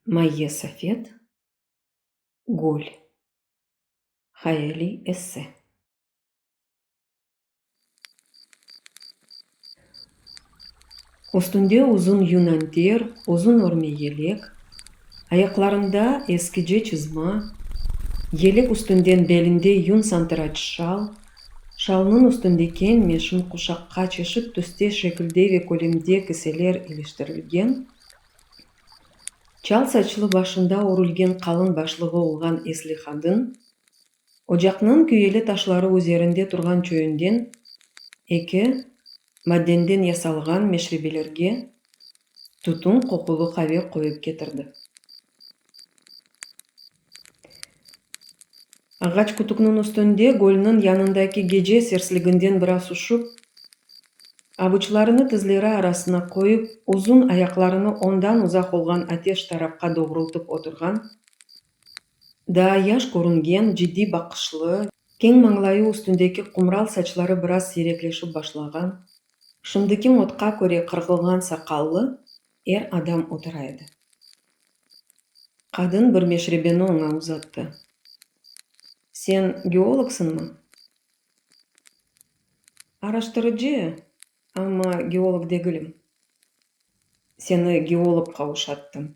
Mayye Safet, Göl. Hayaliy esse. Üstünde uzun yün anter, uzun örme yelek, ayaqlarında eskice çızma, yelek üstünden belinde yün santıraç şal, şalnıñ üstünde keñ meşin quşaqqa çeşit tüste, şekilde ve kölemde kiseler iliştirilgen, çal saçlı başında örülgen qalın başlığı olğan esli qadın, ocaqnıñ küyeli taşları üzerinde turğan çoyundan eki madenden yasalğan meşrebelerge tütün qoqulı qave qoyıp ketirdi. Ağaç kütükniñ üstünde, gölniñ yanındaki gece sersliginden biraz üşüp, avuçlarını tizleri arasına qoyıp, uzun ayaqlarını ondan uzaq olğan ateş tarafqa doğrultıp oturğan, daa yaş körüngen, ciddiy baqışlı, keñ mañlayı üstündeki qumral saçları biraz siyrekleşip başlağan, şimdiki motqa köre qırqılğan saqallı er adam otura edi. Qadın bir meşrebeni oña uzattı. Sen geologsıñmı? Araştırıcı, amma geolog degilim. Seni geologqa oşattım.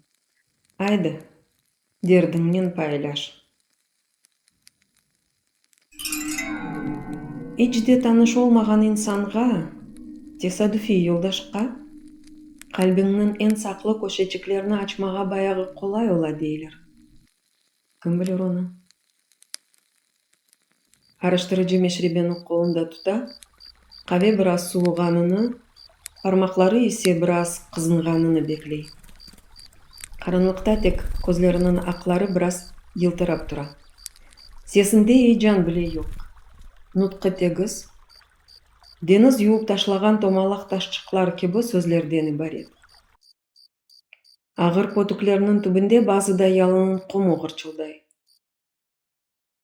Aydı, derdiñnen paylaş. İç de tanış olmağan insanğa, tesadüfiy yoldaşqa qalbiñniñ eñ saqlı köşeçiklerini açmağa bayağı qolay ola, deyler. Kim bilir onı? Araştırıcı meşrebeni qolunda tuta, qave biraz suvuğanını, parmaqları ise biraz qızınğanını bekley. Qaranlıqta tek közleriniñ aqları biraz yıltırap tura. Sesinde eyecan bile yoq. Nutqı tegiz, deñiz yuvıp taşlağan tomalaq taşçıqlar kibi sözlerden ibaret. Ağır potüklerniñ tübünde bazıda yalınıñ qumu ğırçılday.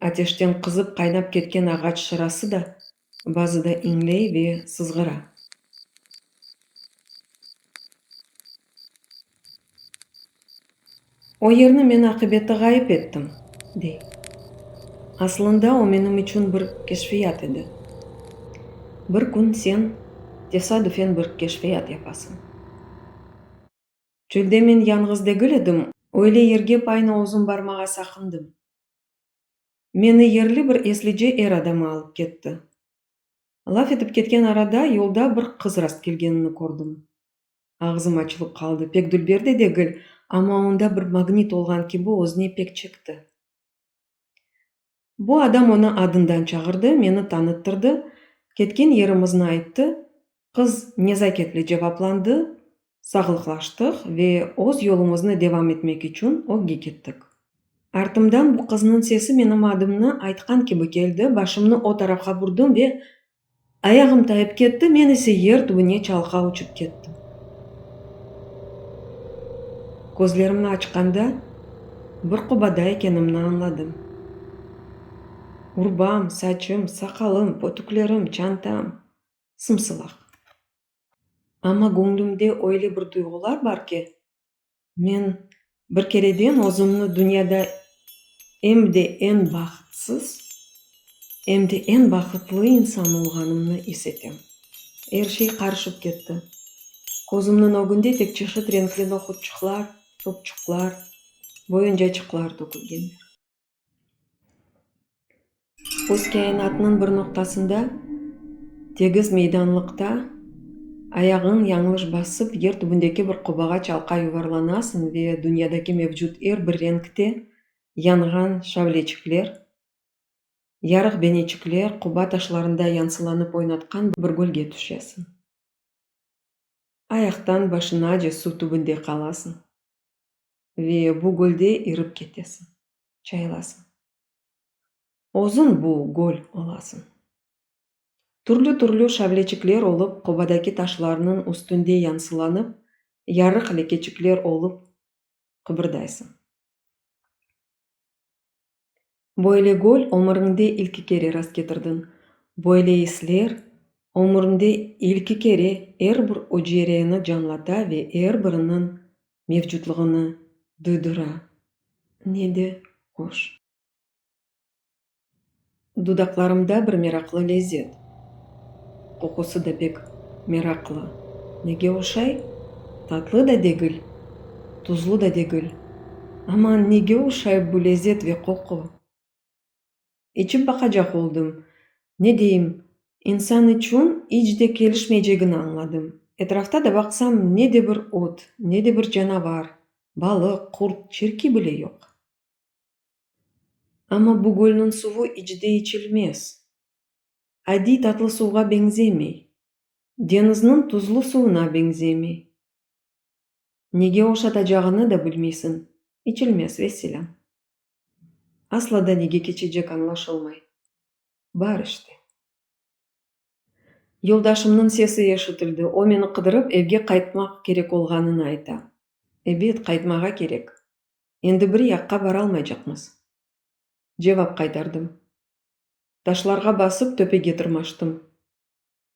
Ateşten qızıp qaynap ketken ağaç şırası da bazıda iñley ve sızğıra. O yerni men aqibeti ğayıp ettim, dey. Asılında o menim içün bir keşfiyat edi. Bir kün sen tesadüfen bir keşfiyat yapasıñ. Çölde men yañğız degil edim, öyle yerge payna özüm barmağa saqındım. Meni yerli bir eslice er adamı alıp ketti. Laf etip ketken arada yolda bir qız rastkelgenini kördim. Ağzım açılıp qaldı, pek dülber de degil, amma onda bir magnit olğan kibi özüne pek çekti. Bu adam onı adından çağırdı, meni tanıttırdı, ketken yerimizni ayttı, qız nezaketle cevaplandı, sağlıqlaştıq ve öz yolumıznı devam etmek içün ögge kettik. Artımdan bu qıznıñ sesi menim adımnı aytqan kibi keldi, başımnı o tarafqa burdım ve ayağım tayıp ketti, men ise yer tübüne çalqa uçıp kettim. Közlerimni açqanda, bir qobada ekenimni añladım. Urbam, saçım, saqalım, potüklerim, çantam, sım-sılaq. Amma göñlümde öyle bir duyğular bar ki, men bir kereden özümni dünyada em de eñ bahtsız, em de eñ bahıtlı insan olğanımnı is etem. Er şey qarışıp ketti. Közümniñ ögünde tek çeşit renkli nohutçıqlar, topçuqlar, boyuncaçıqlar tökülgenler. Öz kâinatnıñ bir noqtasında, tegiz meydanlıqta, ayağıñ yañlış basıp, yer tübündeki bir qobağa çalqa yuvarlanasıñ ve dünyadaki mevcut er bir renkte yanğan şavleçikler, yarıq beneçikler qoba taşlarında yansılanıp oynatqan bir gölge tüşesiñ. Ayaqtan başınace suv tübünde qalasıñ ve bu gölde irip ketesiñ. Çayılasıñ. Özüñ bu göl olasıñ. Türlü-türlü şavleçikler olıp qobadaki taşlarnıñ üstünde yansılanıp, yarıq lekeçikler olıp qıbırdaysıñ. Böyle göl ömüriñde ilki kere rastketirdiñ, böyle isler ömürinde ilki kere er bir ücreni canlata ve er biriniñ mevcutlığını. duydura, ne de hoş. Dudaqlarımda bir meraqlı lezet. Qoqusı da pek meraqlı. Nege oşay? Tatlı da degil, tuzlu da degil. Aman, nege oşay bu lezet ve qoqu? İçip baqacaq oldım. Ne deyim, insan içün iç de kelişmeycegini añladım. Etrafta da baqsam, ne de bir ot, ne de bir canavar, balıq, qurt, çirki bile yoq. Amma bu gölniñ suvu iç de içilmez. Adiy tatlı suvğa beñzemey, deñizniñ tuzlu suvuna beñzemey. Nege oşatacağıñnı da bilmeysiñ, içilmez, vesselâm. Asla da nege keçecek añlaşılmay. Bar işte. Yoldaşımnıñ sesi eşitildi, o meni qıdırıp, evge qaytmaq kerek olğanını ayta. Ebet, qaytmağa kerek. Endi bir yaqqa baralmaycaqmız. Cevap qaytardım. Taşlarğa basıp, töpege tırmaştım.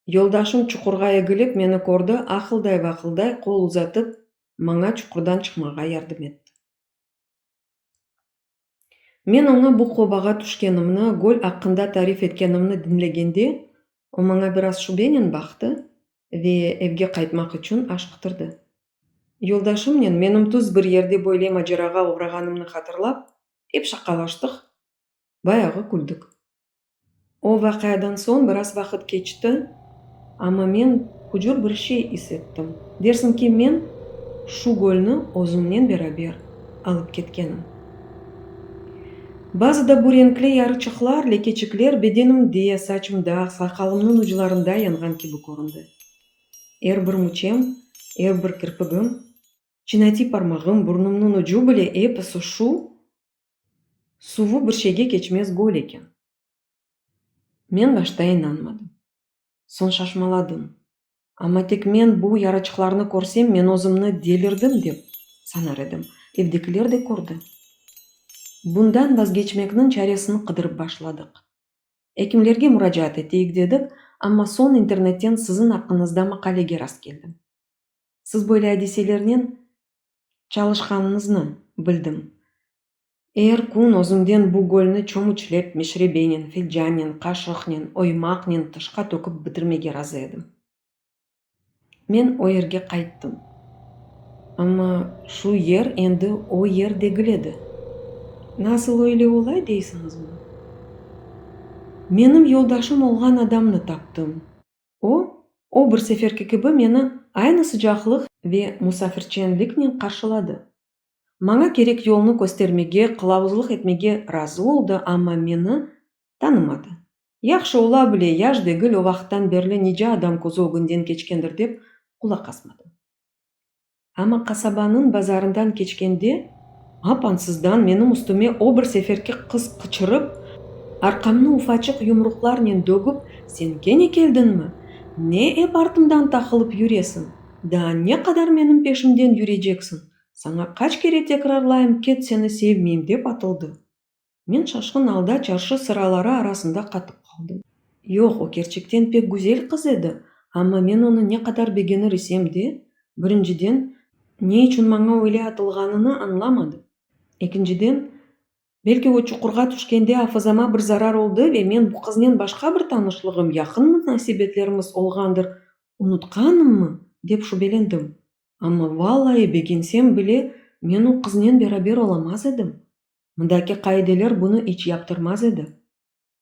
Yoldaşım çuqurğa egilip, meni kördi, ahılday-vahılday qol uzatıp, maña çuqurdan çıqmağa yardım etti. Men oña bu qobağa tüşkenimni, göl aqqında tarif etkenimni diñlegende, o maña biraz şübenen baqtı ve evge qaytmaq içün aşıqtırdı. Yoldaşımnen menim tüz bir yerde böyle macerağa oğrağanımnı hatırlap, ep şaqalaştıq, bayağı küldik. O vaqiadan soñ biraz vaqıt keçti, amma men hucur bir şey is ettim, dersiñ ki, men şu gölni özümnen beraber alıp ketkenim. Bazıda bu renkli yarıçıqlar, lekeçikler bedenimde, saçımda, saqalımnıñ uclarında yanğan kibi köründi. Er bir müçem, er bir kirpigim, çinatiy parmağım, burnumnıñ ucu bile episi şu suvu bir şeyge keçmez göl eken. Men başta inanmadım. Soñ şaşmaladım. Amma tek men bu yaraçıqlarnı körsem, men özümni delirdim dep sanar edim. Evdekiler de kördi. Bundan vazgeçmekniñ çaresini qıdırıp başladıq. Ekimlerge muracaat eteyik dedik, amma soñ internetten siziñ aqqıñızda maqalege rastkeldim. Siz böyle adiselernen çalışqanıñıznı bildim. Er kün özümden bu gölni çomüçlep, meşrebenen, filcannen, qaşıqnen, oymaqnen tışqa töküp bitirmege razı edim. Men o yerge qayttım. Amma şu yer endi o yer degil edi. Nasıl öyle ola deysiñizmi? Menim yoldaşım olğan adamnı taptım. O, o bir seferki kibi meni aynı sıcaqlıq ve musafirçenliknen qarşıladı. Maña kerek yolnı köstermege, qılavuzlıq etmege razı oldı, amma meni tanımadı. Yahşı ola bile, yaş degil, o vaqıttan berli nice adam közü ögünden keçkendir dep, qulaq asmadım. Amma qasabanıñ bazarından keçkende, apansızdan menim üstüme o bir seferki qız qıçırıp, arqamnı ufaçıq yumruqlarnen dögüp, Sen kene keldiñmi? Ne ep artımdan taqılıp yüresiñ? Daa ne qadar menim peşimden yüreceksiñ? Saña qaç kere tekrarlayım, ket seni sevmeyim, dep atıldı. Men şaşqın alda çarşı sıraları arasında qatıp qaldım. Yoq, o kerçekten pek güzel qız edi, amma men onı ne qadar begenir isem de, birinciden, ne içün maña öyle atılğanını añlamadım, ekinciden, belki o çuqurğa tüşkende afızama bir zarar oldı ve men bu qıznen başqa bir tanışlığım, yaqın munasebetlerimiz olğandır, unutqanımmı, dep şübelendim. Amma vallahi begensem bile men o qıznen beraber olamaz edim. Mındaki qaideler bunı iç yaptırmaz edi.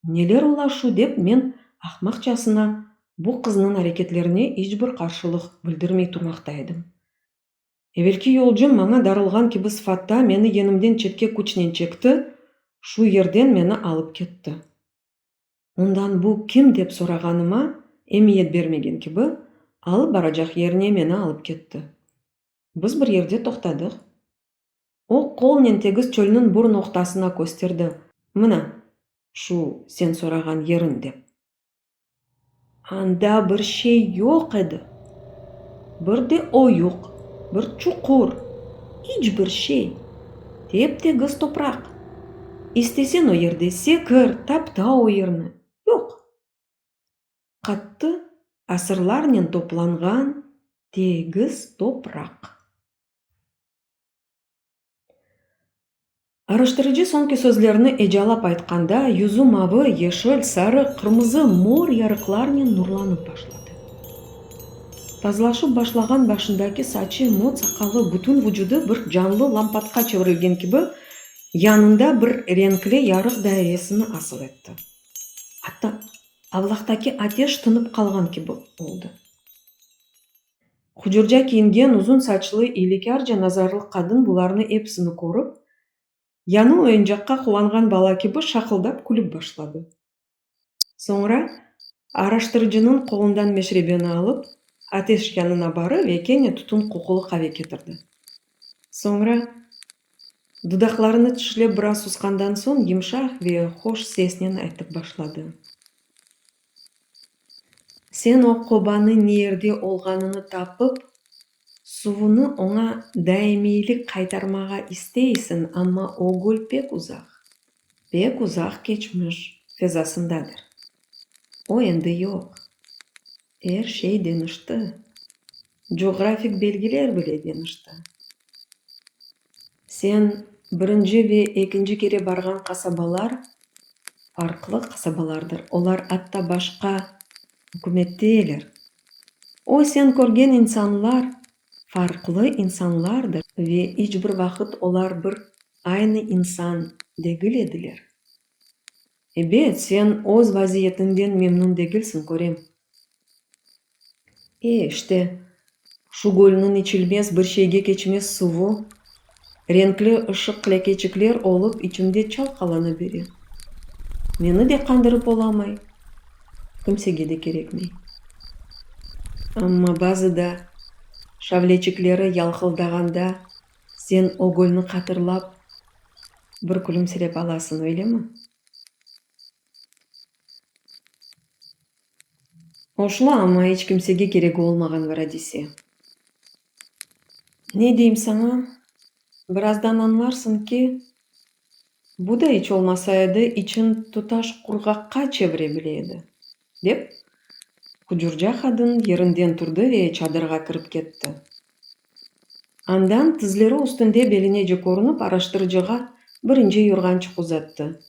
Neler ola şu dep men ahmaqçasına bu qıznıñ areketlerine iç bir qarşılıq bildirmey turmaqta edim. Evelki yolcum maña darılğan kibi sıfatta meni yenimden çetke küçnen çekti, şu yerden meni alıp ketti. Ondan bu kim dep sorağanıma emiyet bermegen kibi, alıp baracaq yerine meni alıp ketti. Biz bir yerde toqtadıq. O, qolnen tegiz çölniñ bir noqtasına kösterdi, Mına, şu sen sorağan yeriñ, dep. Anda bir şey yoq edi. Bir de oyuq, bir çuqur, iç bir şey. Tep-tegiz topraq. İsteseñ o yerde sekir, tapta o yerni. Yoq. Qattı, asırlarnen toplanğan tegiz topraq. Araştırıcı soñki sözlerni ecalap aytqanda, yüzü mavı, yeşil, sarı, qırmızı, mor yarıqlarnen nurlanıp başladı. Tazlaşıp başlağan başındaki saçı, mot saqalı, bütün vucudı bir canlı lampatqa çevirilgen kibi, yanında bir renkli yarıq dairesini asıl etti. Atta avlaqtaki ateş tınıp qalğan kibi oldı. Hucurca kiyingen, uzun saçlı, iylikârca nazarlı qadın bularnı episini körip, yañı oyuncaqqa quvanğan bala kibi şaqıldap külip başladı. Soñra araştırıcınıñ qolundan meşrebeni alıp, ateş yanına barı ve kene tütün qoqulı qave ketirdi. Soñra, dudaqlarını tişlep biraz susqandan soñ, yımşaq ve hoş sesnen aytıp başladı. Sen o qobanıñ ne yerde olğanını tapıp, suvunı oña daimiylik qaytarmağa isteysiñ, amma o göl pek uzaq, pek uzaq keçmiş fezasındadır. O endi yoq. Er şey deñişti. Coğrafik belgiler bile deñişti. Sen birinci ve ekinci kere barğan qasabalar farqlı qasabalardır, olar atta başqa ükümetteler. O sen körgen insanlar farqlı insanlardır ve iç bir vaqıt olar bir aynı insan degil ediler. Ebet, sen öz vaziyetiñden memnün degilsiñ, körem. E, işte, şu gölniñ içilmez, bir şeyge keçmez suvu, renkli ışıq lekeçikler olıp içimde çalqalana bere. Meni de qandırıp olamay, kimsege de kerekmey. Amma bazıda şavleçikleri yalqıldağanda sen o gölni hatırlap, bir külümsirep alasıñ, öylemi? Oşlu, amma iç kimsege keregi olmağan bir adise. Ne deyim saña, birazdan añlarsıñ ki, bu da iç olmasa edi için tutaş qurğaqqa çevire bile edi, dep, hucurca qadın yerinden turdı ve çadırğa kirip ketti. Andan tizleri üstünde belinece körünip araştırıcığa bir ince yorğançıq uzattı.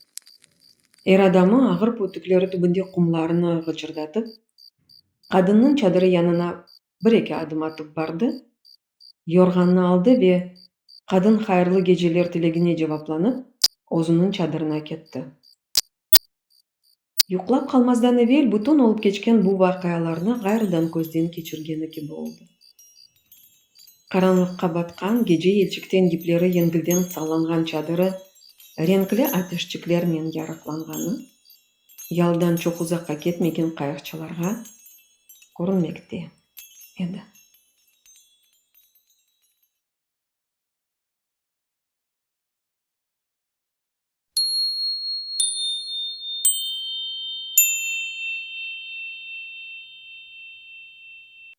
Er adamı ağır pötükleri tübünde qumlarnı ğıçırdatıp, qadınnıñ çadırı yanına bir-eki adım atıp bardı, yorğannı aldı ve, qadın hayırlı geceler tilegine cevaplanıp, özüniñ çadırına ketti. Yuqlap qalmazdan evel bütün olıp keçken bu vaqialarnı ğayrıdan közden keçirgeni kibi oldı. Qaranlıqqa batqan, gece yelçikten yipleri yengilden sallanğan çadırı renkli ateşçiklernen yarıqlanğanı, yalıdan çoq uzaqqa ketmegen qayıqçılarğa körünmekte edi.